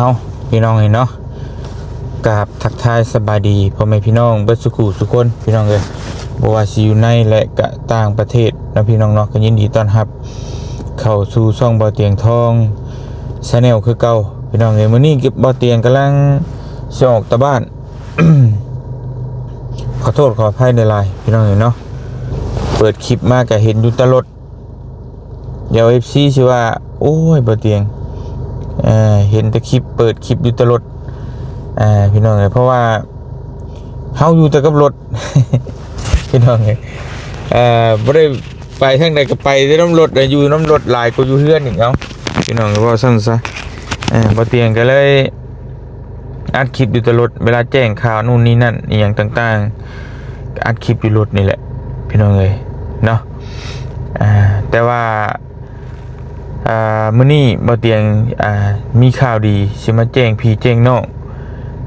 ເອົາ ພີ່ນ້ອງເອີຍເນາະ ກາບທັກທາຍສະບາຍດີພໍ່ແມ່ພີ່ນ້ອງເບິດສູ່ຄູ່ສູ່ຄົນ ພີ່ນ້ອງເອີຍ ບໍ່ວ່າຊິຢູ່ໃນ ແລະ ກະຕ່າງປະເທດເນາະ ພີ່ນ້ອງເນາະ ກໍຍິນດີຕ້ອນຮັບເຂົ້າສູ່ຊ່ອງບ່າວຕຽງທອງ Channel ຄືເກົ່າ ພີ່ນ້ອງເອີຍ. ມື້ນີ້ບ່າວຕຽງກຳລັງຊິອອກຕາບ້ານ ຂໍໂທດຂໍອະໄພຫຼາຍໆ ພີ່ນ້ອງເອີຍເນາະ ເປີດຄລິບມາກະເຫັນຢູ່ແຕ່ລົດ ດຽວເອັຟຊີຊິວ່າ ໂອ້ຍ ບໍ່ຕຽງ ເອີ ເຫັນແຕ່ຄລິບ ເປີດຄລິບຢູ່ແຕ່ລົດ ເອີ ພີ່ນ້ອງເອີຍ ເພາະວ່າເຮົາຢູ່ແຕ່ກັບລົດ ພີ່ນ້ອງເອີຍ ເອີ ບໍ່ໄດ້ໄປທາງໃດ ກໍໄປແຕ່ນຳລົດ ຢູ່ນຳລົດຫຼາຍກວ່າຢູ່ເຮືອນອີກ ເອົາ ພີ່ນ້ອງເອີຍ ເວົ້າຊັ້ນຊະ ເອີ ບໍ່ຕຽງກໍເລີຍ ອັດຄລິບຢູ່ຕະຫຼອດ ເວລາແຈ້ງຂ່າວນູ່ນນີ້ນັ້ນ ອີ່ຫຍັງຕ່າງໆ ກໍອັດຄລິບຢູ່ລົດນີ້ແຫຼະ ພີ່ນ້ອງເອີຍເນາະ ອ່າ ແຕ່ວ່າ ອ່າ ມື້ນີ້ບ່າວຕຽງ ອ່າ ມີຂ່າວດີຊິມາແຈ້ງພີ່ແຈ້ງນ້ອງ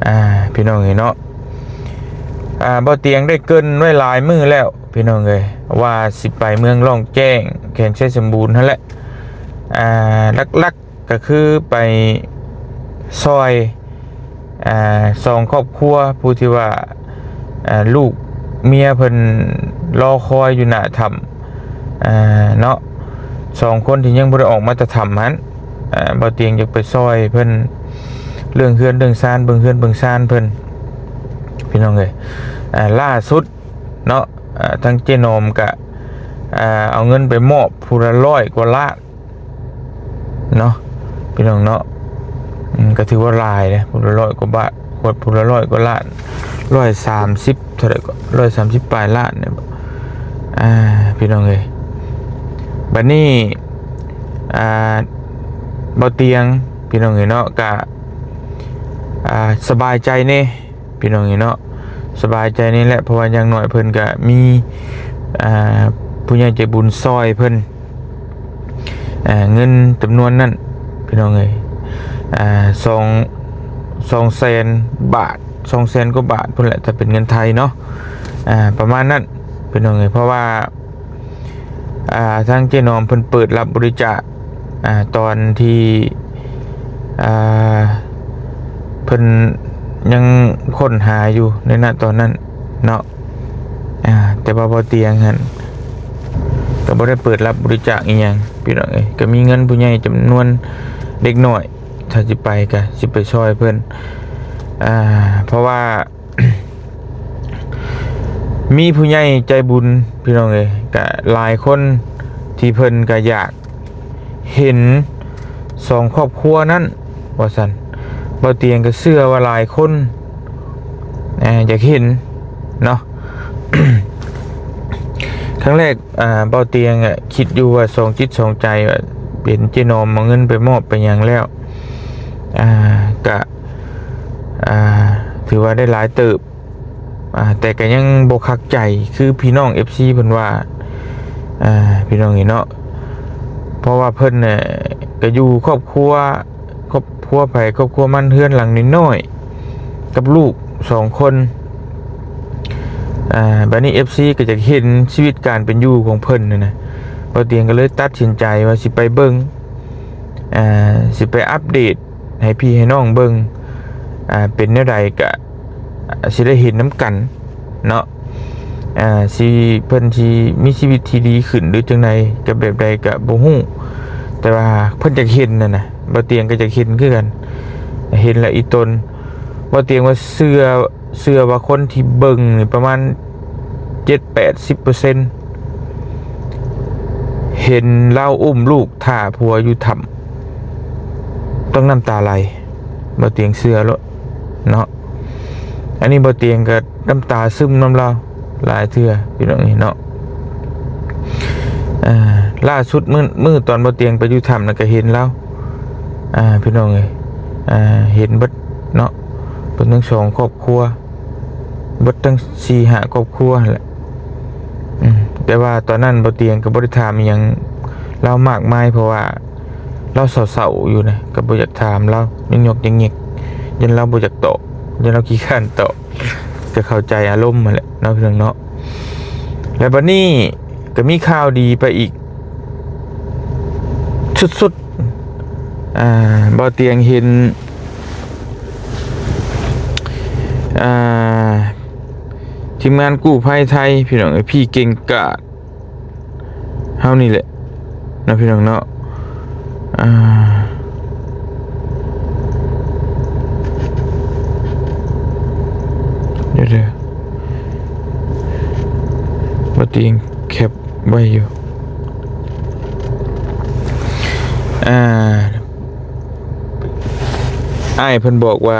ອ່າ ພີ່ນ້ອງເອີຍເນາະ ອ່າ ບ່າວຕຽງໄດ້ເກີ່ນໄວ້ຫຼາຍມື້ແລ້ວ ພີ່ນ້ອງເອີຍ ວ່າຊິໄປເມືອງລ່ອງແຈ້ງ ແຂວງໄຊສົມບູນຫັ້ນແຫຼະ ອ່າ ຫຼັກໆ ກໍຄືໄປຊ່ອຍ ອ່າ ສອງຄອບຄົວ ຜູ້ທີ່ວ່າ ອ່າ ລູກເມຍເພິ່ນລໍຄອຍຢູ່ໜ້າຖ້ຳ ອ່າ ເນາະ ສອງຄົນທີ່ຍັງບໍ່ໄດ້ອອກມາແຕ່ຖ້ຳຫັ້ນ ອ່າ ບ່າວຕຽງຢາກໄປຊ່ອຍເພິ່ນ ເລື່ອງເຮືອນເລື່ອງຊານ ເບິ່ງເຮືອນເບິ່ງຊານເພິ່ນ ພີ່ນ້ອງເອີຍ ອ່າ ລ່າສຸດເນາະ ອ່າ ທາງເຈ້ນອມກະ ອ່າ ເອົາເງິນໄປມອບຜູ້ລະຮ້ອຍກວ່າລ້ານ ເນາະ ພີ່ນ້ອງເນາະ ອືມ ກໍຖືວ່າຫຼາຍເດ້ ຜູ້ລະຮ້ອຍກວ່າບາດ ຄົນຜູ້ລະຮ້ອຍກວ່າລ້ານ ຮ້ອຍສາມສິບ ເທົ່າໃດກໍ ຮ້ອຍສາມສິບປາຍລ້ານນີ້ ອ່າ ພີ່ນ້ອງເອີຍ ບັດນີ້ ອ່າ ບ່າວຕຽງ ພີ່ນ້ອງເອີຍເນາະ ກະ ອ່າ ສະບາຍໃຈແດ່ ພີ່ນ້ອງເອີຍເນາະ ສະບາຍໃຈນີ້ແຫຼະ ເພາະວ່າຢ່າງໜ້ອຍເພິ່ນກະມີ ອ່າ ຜູ້ໃຫຍ່ໃຈບຸນຊ່ອຍເພິ່ນ ອ່າ ເງິນຈຳນວນນັ້ນ ພີ່ນ້ອງເອີຍ ອ່າ ສອງ ສອງແສນບາດ ສອງແສນກວ່າບາດພຸ້ນແຫຼະ ຖ້າເປັນເງິນໄທເນາະ ອ່າ ປະມານນັ້ນ ພີ່ນ້ອງເອີຍ ເພາະວ່າ ອ່າ ທາງເຈ້ນອມເພິ່ນເປີດຮັບບໍລິຈາກ ອ່າ ຕອນທີ່ ອ່າ ເພິ່ນຍັງຄົ້ນຫາຢູ່ໃນ ນະ ຕອນນັ້ນເນາະ ອ່າ ແຕ່ວ່າບ່າວຕຽງຫັ້ນກໍບໍ່ໄດ້ເປີດຮັບບໍລິຈາກອີ່ຫຍັງ ພີ່ນ້ອງເອີຍ ກໍມີເງິນຜູ້ໃຫຍ່ຈຳນວນເລັກນ້ອຍ ຖ້າຊິໄປກໍຊິໄປຊ່ອຍເພິ່ນ ອ່າ ເພາະວ່າ ມີຜູ້ໃຫຍ່ໃຈບຸນ ພີ່ນ້ອງເອີຍ ກະຫຼາຍຄົນທີ່ເພິ່ນກະຢາກເຫັນສອງຄອບຄົວນັ້ນ ວ່າຊັ້ນ ບ່າວຕຽງກະເຊື່ອວ່າຫຼາຍຄົນ ອ່າ ຢາກເຫັນເນາະ ຄັ້ງແລກ ອ່າ ບ່າວຕຽງອະຄິດຢູ່ວ່າສອງຈິດສອງໃຈວ່າເຫັນເຈ້ນອມເອົາເງິນໄປມອບໄປຫຍັງແລ້ວ ອ່າ ກະ ອ່າ ຖືວ່າໄດ້ຫຼາຍເຕີບ ອ່າ ແຕ່ກໍຍັງບໍ່ຄັກໃຈຄືພີ່ນ້ອງເອັຟຊີເພິ່ນວ່າ ອ່າ ພີ່ນ້ອງເອີຍເນາະ ເພາະວ່າເພິ່ນນະກໍຢູ່ຄອບຄົວ ຄອບຄົວໃຜຄອບຄົວມັນ ເຮືອນຫຼັງນ້ອຍໆ ກັບລູກສອງຄົນ ອ່າ ບາດນີ້ເອັຟຊີກໍຢາກເຫັນຊີວິດການເປັນຢູ່ຂອງເພິ່ນຫັ້ນນະ ບ່າວຕຽງກໍເລີຍຕັດສິນໃຈວ່າຊິໄປເບິ່ງ ອ່າ ຊິໄປອັບເດດ ໃຫ້ພີ່ໃຫ້ນ້ອງເບິ່ງ ອ່າ ເປັນແນວໃດກະຊິໄດ້ເຫັນນຳກັນເນາະ ອ່າ ຊິ ເພິ່ນຊິມີຊີວິດທີ່ດີຂຶ້ນ ຫຼື ຈັ່ງໃດ ກັບແບບໃດກະບໍ່ຮູ້ ແຕ່ວ່າເພິ່ນຢາກເຫັນຫັ້ນນະ ບ່າວຕຽງກໍຢາກເຫັນຄືກັນ ເຫັນແລ້ວອີ່ຕົນ ບ່າວຕຽງວ່າເຊື່ອ ເຊື່ອວ່າຄົນທີ່ເບິ່ງນີ້ປະມານເຈັດແປດສິບເປີເຊັນ ເຫັນລາວອຸ້ມລູກຖ້າຜົວຢູ່ຖ້ຳ ຕ້ອງນ້ຳຕາໄຫຼ ບ່າວຕຽງເຊື່ອໂລດເນາະ ອັນນີ້ບ່າວຕຽງກໍນ້ຳຕາຊຶມນຳລາວຫຼາຍເທື່ອ ພີ່ນ້ອງເອີຍເນາະ ອ່າ ລ່າສຸດມື້ ມື້ຕອນບ່າວຕຽງໄປຢູ່ຖ້ຳນັ້ນກໍເຫັນລາວ ອ່າ ພີ່ນ້ອງເອີຍ ອ່າ ເຫັນເບິດເນາະ ເພິ່ນທັງສອງຄອບຄົວ ເບິດທັງສີ່ຫ້າຄອບຄົວຫັ້ນແຫຼະ ອືມ ແຕ່ວ່າຕອນນັ້ນບ່າວຕຽງກໍບໍ່ໄດ້ຖາມອີ່ຫຍັງລາວມາກມາຍ ເພາະວ່າລາວເສົ້າໆຢູ່ນະ ກໍບໍ່ຢາກຖາມລາວ ຍົກໆແຍກໆ ຢ້ານລາວບໍ່ຢາກຕອບ ຢ້ານລາວຂີ້ຄ້ານຕອບ ກໍເຂົ້າໃຈອາລົມຫັ້ນແຫຼະເນາະ ພີ່ນ້ອງເນາະ ແລ້ວບັດນີ້ກໍມີຂ່າວດີໄປອີກ ສຸດໆ ອ່າ ບ່າວຕຽງເຫັນ ອ່າ ທີມງານກູ້ໄພໄທ ພີ່ນ້ອງເອີຍ ພີ່ເກັ່ງກາດເຮົານີ້ແຫຼະເນາະ ພີ່ນ້ອງເນາະ. ອ່າ ດຽວໆ ບໍ່ຕິງແຄັບໄວ້ຢູ່. ອ່າ ອ້າຍເພິ່ນບອກວ່າ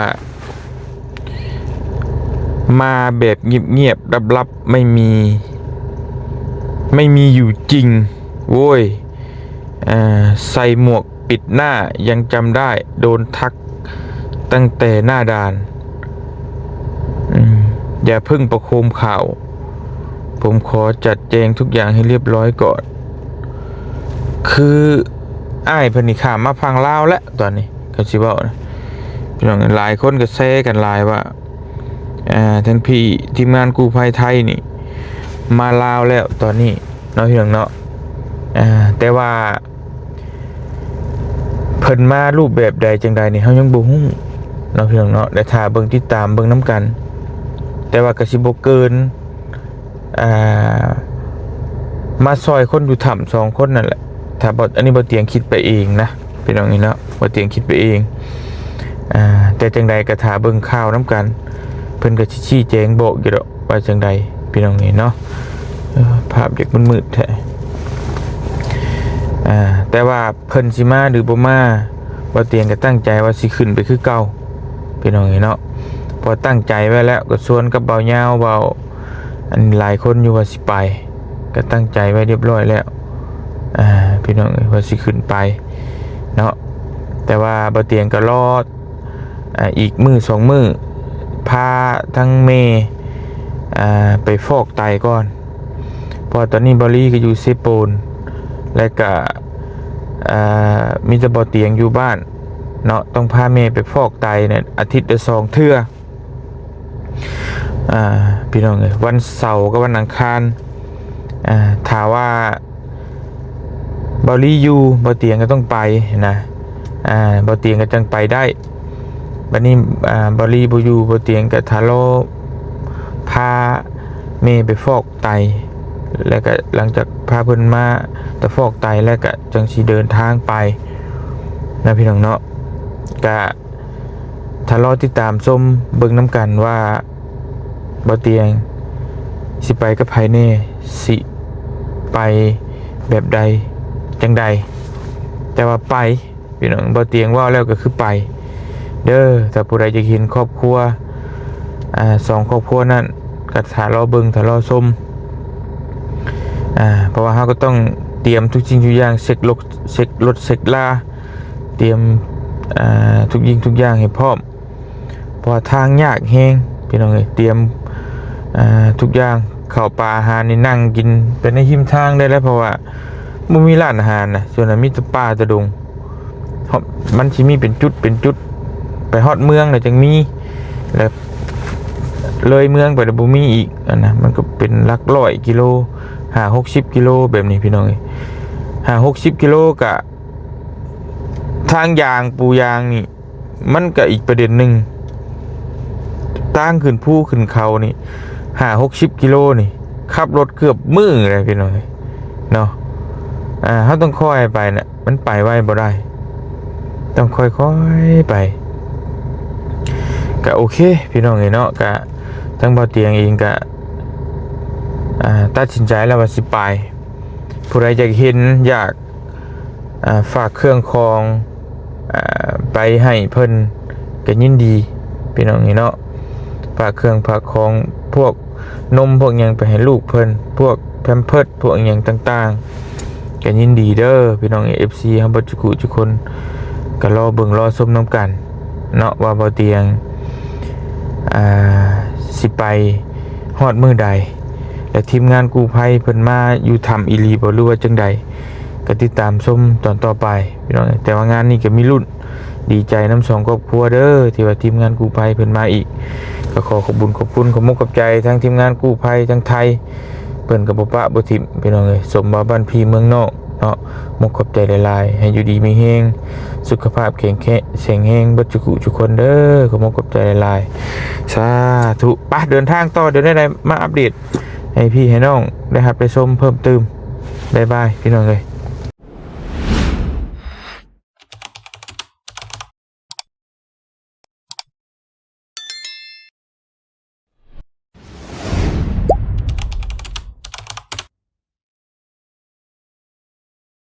ມາແບບງຽບໆ ລັບໆ ໄມ່ມີ ໄມ່ມີຢູ່ຈິງ ໂວ້ຍ. ເອີ ໃສ່ໝວກປິດໜ້າ ຍັງຈຳໄດ້ ໂດນທັກຕັ້ງແຕ່ໜ້າດ່ານ. ອືມ ຢ່າເພິ່ງປະໂຄມຂ່າວ ຜົມຂໍຈັດແຈງທຸກຢ່າງໃຫ້ລຽບລ້ອຍກ່ອນ. ຄືອ້າຍເພິ່ນນີ້ຂ້າມມາຝັ່ງລາວແລ້ວ ຕອນນີ້ ກໍຊິເວົ້ານະ ພີ່ນ້ອງ. ຫຼາຍຄົນກໍແຊກັນຫຼາຍວ່າ ອ່າ ທາງພີ່ ທີມງານກູ້ໄພໄທນີ້ ມາລາວແລ້ວຕອນນີ້ເນາະ ພີ່ນ້ອງເນາະ. ອ່າ ແຕ່ວ່າເພິ່ນມາຮູບແບບໃດຈັ່ງໃດນີ້ ເຮົາຍັງບໍ່ຮູ້ເນາະ ພີ່ນ້ອງເນາະ. ແລະຖ້າເບິ່ງ ຕິດຕາມເບິ່ງນຳກັນ ແຕ່ວ່າກໍຊິບໍ່ເກີນ ອ່າ ມາຊ່ອຍຄົນຢູ່ຖ້ຳສອງຄົນນັ້ນແຫຼະ. ຖ້າບໍ່ ອັນນີ້ບໍ່ຕຽງຄິດໄປເອງນະ ພີ່ນ້ອງເອີຍເນາະ, ບໍ່ຕຽງຄິດໄປເອງ. ອ່າ ແຕ່ຈັ່ງໃດກໍຖ້າເບິ່ງຂ່າວນຳກັນ ເພິ່ນກໍຊິຊີ້ແຈງບອກຢູ່ດອກວ່າຈັ່ງໃດ ພີ່ນ້ອງເອີຍເນາະ. ເອີ ພາບຢາກມືດໆແທ້. ອ່າ ແຕ່ວ່າເພິ່ນຊິມາຫຼືບໍ່ມາ ບໍ່ຕຽງກໍຕັ້ງໃຈວ່າຊິຂຶ້ນໄປຄືເກົ່າ ພີ່ນ້ອງເອີຍເນາະ. ເພາະຕັ້ງໃຈໄວ້ແລ້ວ ກໍຊວນກັບເບົາຍາວ ເວົ້າ ອັນຫຼາຍຄົນຢູ່ວ່າຊິໄປ ກໍຕັ້ງໃຈໄວ້ຮຽບຮ້ອຍແລ້ວ ອ່າ ພີ່ນ້ອງເອີຍ ວ່າຊິຂຶ້ນໄປເນາະ. ແຕ່ວ່າບໍ່ຕຽງກໍລໍ ອ່າ ອີກມື້ສອງມື້ ພາທັງແມ່ ອ່າ ໄປຟອກໄຕກ່ອນ ເພາະວ່າຕອນນີ້ເບົາລີກໍຢູ່ເຊໂປນ ແລະກະ ອ່າ ມີແຕ່ບໍ່ຕຽງຢູ່ບ້ານເນາະ, ຕ້ອງພາແມ່ໄປຟອກໄຕເນຍ ອາທິດລະສອງເທື່ອ. ອ່າ ພີ່ນ້ອງເອີຍ ວັນເສົາກັບວັນອັງຄານ ອ່າ ຖ້າວ່າເບົາລີຢູ່ ບໍ່ຕຽງກໍຕ້ອງໄປນະ, ອ່າ ບໍ່ຕຽງກໍຈັ່ງໄປໄດ້. ບັດນີ້ ອ່າ ເບົາລີບໍ່ຢູ່ ບໍ່ຕຽງກໍຖ້າລໍພາແມ່ໄປຟອກໄຕ ແລ້ວກໍຫຼັງຈາກພາເພິ່ນມາແຕ່ຟອກໄຕ ແລ້ວກໍຈັ່ງຊິເດີນທາງໄປນະ ພີ່ນ້ອງເນາະ. ກະ ຖ້າລໍຕິດຕາມຊົມເບິ່ງນຳກັນວ່າ ບໍ່ຕຽງຊິໄປກັບໃຜແດ່ ຊິໄປແບບໃດ ຈັ່ງໃດ ແຕ່ວ່າໄປ ພີ່ນ້ອງ. ບໍ່ຕຽງເວົ້າແລ້ວກໍຄືໄປເດີ. ຖ້າຜູ້ໃດຢາກເຫັນຄອບຄົວ ອ່າ ສອງຄອບຄົວນັ້ນ ກໍຖ້າລໍເບິ່ງ ຖ້າລໍຊົມ ອ່າ ເພາະວ່າເຮົາກໍຕ້ອງຕຽມທຸກສິ່ງທຸກຢ່າງ ເຊັກລົດ ເຊັກລົດ ເຊັກລາ ຕຽມ ອ່າ ທຸກສິ່ງທຸກຢ່າງໃຫ້ພ້ອມ ເພາະວ່າທາງຍາກແຮງ ພີ່ນ້ອງເອີຍ. ຕຽມ ອ່າ ທຸກຢ່າງ ເຂົ້າປາອາຫານນີ້ ນັ່ງກິນໄປໃນຮິມທາງໄດ້ແລ້ວ ເພາະວ່າບໍ່ມີຮ້ານອາຫານນະ, ສ່ວນໃຫຍ່ມີແຕ່ປ່າແຕ່ດົງ. ເພາະມັນຊິມີເປັນຈຸດເປັນຈຸດ ໄປຮອດເມືອງແລ້ວຈັ່ງມີ ແລ້ວເລີຍເມືອງໄປແລ້ວບໍ່ມີອີກ ອັນນະ ມັນກໍເປັນຫຼັກຮ້ອຍກິໂລ ຫ້າຫົກສິບກິໂລແບບນີ້ ພີ່ນ້ອງເອີຍ. ຫ້າຫົກສິບກິໂລກະ ທາງຢາງ ປູຢາງນີ້ ມັນກໍອີກປະເດັນໜຶ່ງ. ທາງຂຶ້ນພູຂຶ້ນເຂົານີ້ ຫ້າຫົກສິບກິໂລນີ້ ຂັບລົດເກືອບມື້ເລີຍ ພີ່ນ້ອງເອີຍເນາະ. ອ່າ ເຮົາຕ້ອງຄ່ອຍໄປນະ, ມັນໄປໄວບໍ່ໄດ້ ຕ້ອງຄ່ອຍໆໄປ. ກະໂອເຄ ພີ່ນ້ອງເອີຍເນາະ, ກະທາງເບົາຕຽງເອງກະ ອ່າ ຕັດສິນໃຈແລ້ວວ່າຊິໄປ. ຜູ້ໃດຢາກເຫັນ ຢາກ ອ່າ ຝາກເຄື່ອງຂອງ ອ່າ ໄປໃຫ້ເພິ່ນກໍຍິນດີ ພີ່ນ້ອງເອີຍເນາະ. ຝາກເຄື່ອງຝາກຂອງ ພວກນົມພວກຫຍັງໄປໃຫ້ລູກເພິ່ນ ພວກແພມເພີດ ພວກຫຍັງຕ່າງໆ ກໍຍິນດີເດີ ພີ່ນ້ອງເອັຟຊີເຮົາເບິດທຸກຜູ້ທຸກຄົນ. ກໍລໍເບິ່ງລໍຊົມນຳກັນເນາະ ວ່າເບົາຕຽງ ອ່າ ຊິໄປຮອດມື້ໃດ ແລະ ທີມງານກູ້ໄພເພິ່ນມາຢູ່ຖ້ຳອີ່ຫຼີບໍ່ ຫຼືວ່າຈັ່ງໃດ ກໍຕິດຕາມຊົມຕອນຕໍ່ໄປ ພີ່ນ້ອງ. ແຕ່ວ່າງານນີ້ກໍມີລຸ້ນ ດີໃຈນຳສອງຄອບຄົວເດີ ທີ່ວ່າທີມງານກູ້ໄພເພິ່ນມາອີກ. ກໍຂໍຂອບບຸນຂອບຄຸນ ຂອບມຸກຂອບໃຈທາງທີມງານກູ້ໄພທາງໄທ ເພິ່ນກໍບໍ່ປະບໍ່ຖິ້ມ ພີ່ນ້ອງເອີຍ. ສົມວ່າບ້ານພີ່ເມືອງນ້ອງ ເນາະ. ໝົກຂອບໃຈຫຼາຍໆ ໃຫ້ຢູ່ດີມີແຮງ ສຸຂະພາບແຂງແຂງ ແຂງແຮງເບິດທຸກຜູ້ທຸກຄົນເດີ. ຂໍໝົກຂອບໃຈຫຼາຍໆ ສາທຸ. ໄປເດີນທາງຕໍ່ ດຽວແນວໃດມາອັບເດດໃຫ້ພີ່ໃຫ້ນ້ອງໄດ້ຮັບໄດ້ຊົມເພີ່ມຕື່ມ. ບາຍບາຍ ພີ່ນ້ອງເອີຍ.